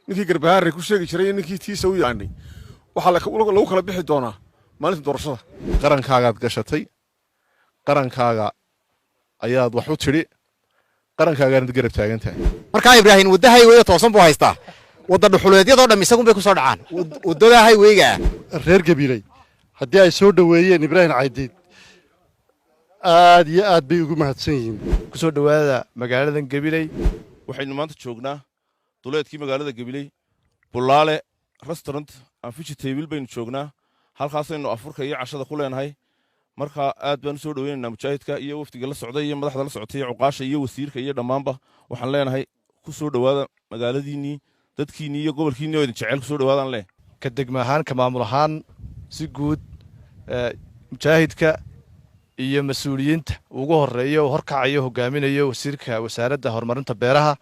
Ninkii Garbahaare ku sheegi jiray, ninkii tiisa u yaqaanay, waxaa lagu kala bixi doonaa maalinta doorashada. Qarankaagaad gashatay, qarankaaga ayaad wax u tidhi, qarankaagaanad garab taagan tahay. Markaa Ibraahim wadda highway toosan buu haystaa. Wadda dhuxuleedyadoo dham isagun bay ku soo dhacaan waddada highwayga ah. Reer Gabiley haddii ay soo dhoweeyeen Ibraahim Caydiid, aad iyo aad bay ugu mahadsan yihiin. Ku soo dhowaada magaaladan Gabiley. Waxaynu maanta joognaa duleedkii magaalada Gabiley, Bulaale Restaurant and Vegetable baynu joognaa. Halkaasaynu afurka iyo cashada ku leenahay. Marka aad baan u soo dhoweynaynaa mujaahidka iyo wafdiga la socday iyo madaxda la socotay iyo cuqaasha iyo wasiirka iyo dhammaanba. Waxaan leenahay, ku soo dhowaada magaaladiinnii, dadkiinnii iyo gobolkiinnii oo idin jecel. Ku soo dhowaadaan leh. Ka degma ahaan, ka maamul ahaan, si guud mujaahidka iyo mas-uuliyiinta ugu horeeya oo horkacayo, hogaaminayo wasiirka Wasaaradda Horumarinta Beeraha,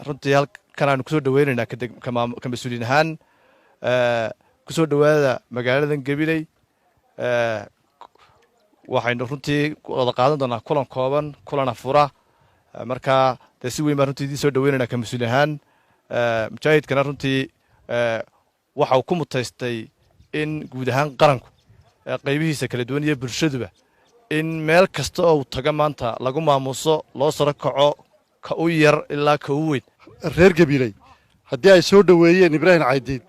runtii halkan aanu kusoo dhoweynaynaa ka mas-uuliyiin ahaan. Kusoo dhowaada magaaladan Gabiley. Waxaynu runtii wada qaadan doonaa kulan kooban, kulan afura. Markaa dee si weyn baan runtii idiin soo dhoweynaynaa ka mas-uuliyin ahaan. Mujaahidkana runtii waxa uu ku mutaystay in guud ahaan qaranku qaybihiisa kala duwan iyo bulshaduba in meel kasta oo uu tago maanta lagu maamuuso, loo saro kaco, ka u yar ilaa ka u weyn. Reer Gabiley haddii ay soo dhoweeyeen Ibraahim Caydiid,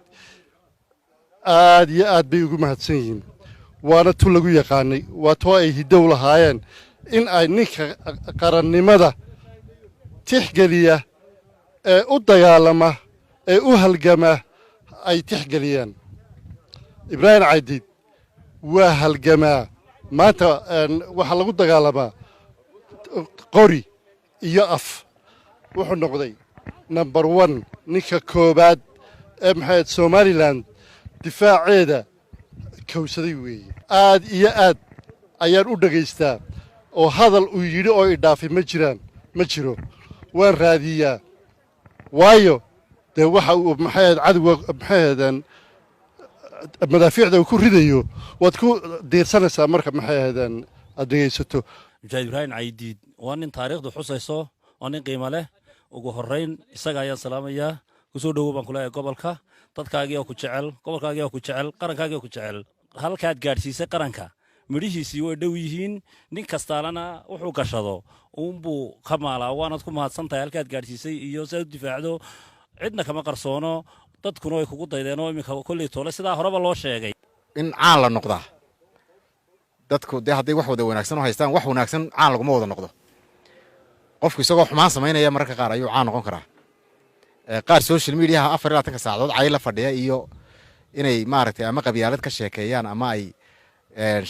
aad iyo aad bay ugu mahadsan yihiin. Waana tu lagu yaqaanay, waa too ay hiddow lahaayeen in ay ninka qarannimada tixgeliya ee u dagaalama ee u halgama ay tixgeliyaan. Ibraahim Caydiid waa halgamaa. Maanta waxaa lagu dagaalamaa qori iyo af. Wuxuu noqday number one, ninka koowaad ee maxay Somaliland difaaceeda kowsaday weeye. Aad iyo aad ayaan u dhegaystaa oo hadal uu yidhi oo idhaafay ma jiraan, ma jiro. Waan raadiyaa, waayo dee waxa uu maxay ahayd cadowga, maxay ahaydeen, madaafiicda uu ku ridayo waad ku diirsanaysaa marka maxay ahaydeen aad dhegaysato. Mujaahid Ibraahim Caydiid waa nin taariikhdu xusayso, waa nin qiimo leh. Ugu horrayn isaga ayaan salaamayaa. Kusoo dhowow baan kuleeyahay gobolka, dadkaagii oo ku jecel, gobolkaagii oo ku jecel, qarankaagii oo ku jecel. Halkaad gaadhsiisay qaranka midhihiisii way dhow yihiin. Nin kastaalana wuxuu gashado uunbuu ka maalaa. Waanaad ku mahadsan tahay halkaad gaadhsiisay iyo si aad u difaacdo. Cidna kama qarsoono, dadkuna way kugu daydeen oo iminka kolley toole sidaa horeba loo sheegay. In caan la noqdaa, dadku dee hadday wax wada wanaagsan u haystaan, wax wanaagsan caan laguma wada noqdo. Qofku isagoo xumaan samaynaya mararka qaar ayuu caan noqon karaa. Qaar social mediaha 24-ka saacadood cay la fadhiya iyo inay maaragtay ama qabyaalad ka sheekeeyaan ama ay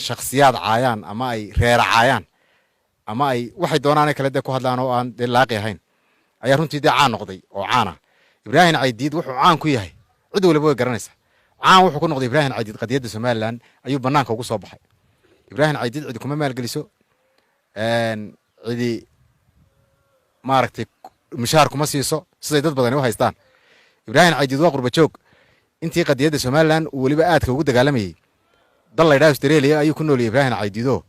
shakhsiyaad caayaan ama ay reera caayaan ama ay waxay doonaanay kale dee ku hadlaan oo aan dee laaqi ahayn ayaa runtii dee caan noqday oo caana. Ibraahim Caydiid wuxuu caan ku yahay cid waliba way garanaysaa. Caan wuxuu ku noqday Ibraahim Caydiid qadiyadda Somaliland ayuu banaanka ugu soo baxay. Ibraahim Caydiid cidi kuma maalgeliso, cidi maaragtay mushaar kuma siiso siday dad badani u haystaan. Ibraahim Caydiid waa qurba joog. Intii qadiyadda Somaliland uu weliba aadka ugu dagaalamayey, dal la ydhaha Australia ayuu ku nooliyay Ibraahim Caydiidoo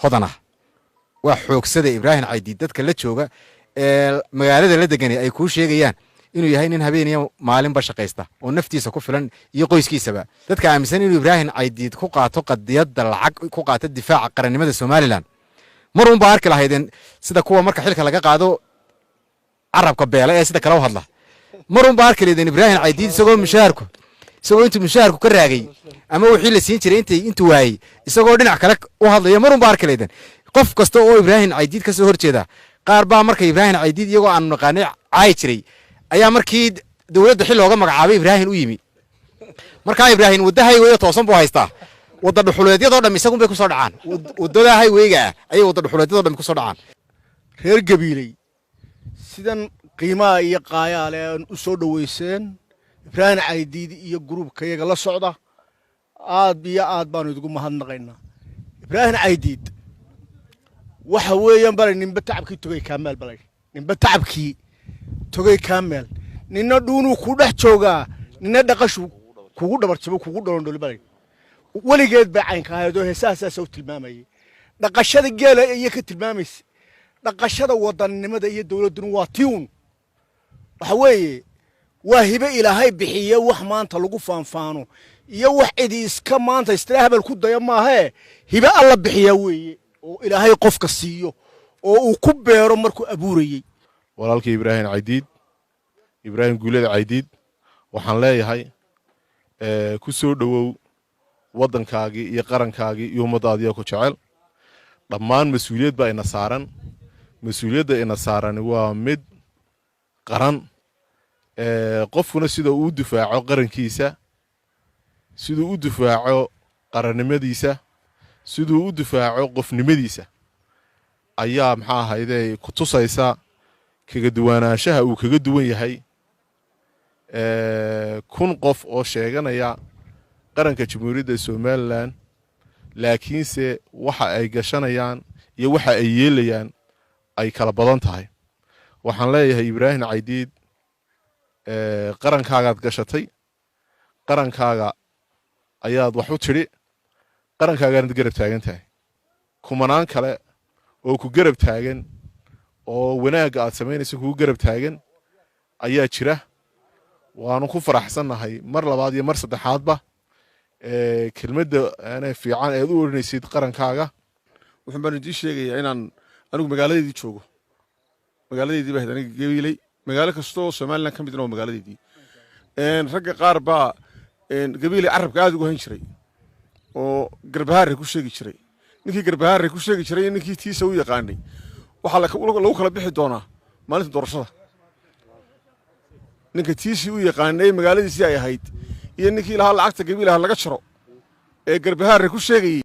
hodan ah. Waa xoogsada Ibraahim Caydiid. Dadka la jooga ee magaalada la deganay ay kuu sheegayaan inuu yahay nin habeeniya maalinba shaqaysta oo naftiisa ku filan iyo qoyskiisaba. Dadka aaminsan inuu Ibraahim Caydiid ku qaato qadiyadda lacag, ku qaato difaaca qarannimada Somaliland, mar uun baa arki lahaydeen sida kuwa marka xilka laga qaado carabka beela ee sida kale u hadla. Mar uun baa arki lahaydeen Ibraahim Caydiid isagoo intuu mushaharku ka raagay ama wixii la siin jiray intuu waayey isagoo dhinac kale u hadlaya. Mar uun baa arki lahaydeen qof kasta oo Ibraahim Caydiid ka soo horjeeda. Qaar baa marka Ibraahim Caydiid iyagoo aanu naqaanay caayi jiray ayaa markii dowladda xil looga magacaabay Ibraahim u yimi. Markaa Ibraahim wadda highway toosan buu haystaa. Wadda dhuxuleedyadoo dham isagun bay kusoo dhacaan. Waddada highwayga ah ayay wadda dhuxuleedyadoo dham kusoo dhacaan. Reer Gabiiley, sidan qiimaha iyo qaayaa leh aan u soo dhoweyseen Ibraahim Caydiid iyo gruubkayaga la socda, aad iyo aad baanu idigu mahadnaqaynaa. Ibraahim Caydiid waxa weeyaan balay ninba tacabkii togay kaameel, balay ninba tacabkii togay kaameel. Ninna dhuunuu ku dhex joogaa, ninna dhaqashu kugu dhabarjabo, kugu dholondholi. Balay weligeed bay caynka ahayd oo heesahaasaasa u tilmaamayay dhaqashada geela iyo ka tilmaamaysa dhaqashada wadannimada iyo dowladduna waa tiun. Waxa weeye Waa hibe Ilaahay bixiye. Wax maanta lagu faanfaano iyo wax cidi iska maanta istira hebel ku daya maahee, hibe Alla bixiya weeye oo Ilaahay qofka siiyo oo uu ku beero markuu abuurayey. Walaalkii Ibraahim Caydiid, Ibraahim Guuleed Caydiid, waxaan leeyahay ku soo dhowow waddankaagii iyo qarankaagii iyo ummaddaadiioo ku jecel. Dhammaan mas-uuliyad baa ina saaran. Mas-uuliyadda ina saarani waa mid qaran. Qofkuna sida uu u difaaco qarankiisa, siduu u difaaco qarannimadiisa, siduu u difaaco qofnimadiisa ayaa, maxaa ahayde, ku tusaysa kaga duwanaanshaha uu kaga duwan yahay 1000 qof oo sheeganaya qaranka Jamhuuriyadda Somaliland, laakiinse waxa ay gashanayaan iyo waxa ay yeelayaan ay kala badan tahay. Waxaan leeyahay Ibraahim Caydiid, qarankaagaad gashatay, qarankaaga ayaad wax u tidhi, qarankaagaanad garab taagan tahay. Kumanaan kale oo ku garab taagan oo wanaagga aad samaynayso kugu garab taagan ayaa jira. Waanu ku faraxsannahay mar labaad iyo mar saddexaadba kelmadda fiican eed u odhanaysid qarankaaga. Wuxuun baan idiin sheegayaa inaan anigu magaaladeydii joogo. Magaaladeydii baa ahayd aniga Gabiiley. Magaalo kastoo Somaliland ka midna waa magaaladeydii. Ragga qaar baa Gabiiley carabka aad ugu hayn jiray oo Garbahaare ku sheegi jiray. Ninkii Garbahaare ku sheegi jiray iyo ninkii tiisa u yaqaanay waxaa lagu kala bixi doonaa maalinta doorashada. Ninka tiisii u yaqaanay, magaaladiisii ay ahayd, iyo ninkii lahaa lacagta Gabiilaha laga jaro ee Garbahaare ku sheegayey.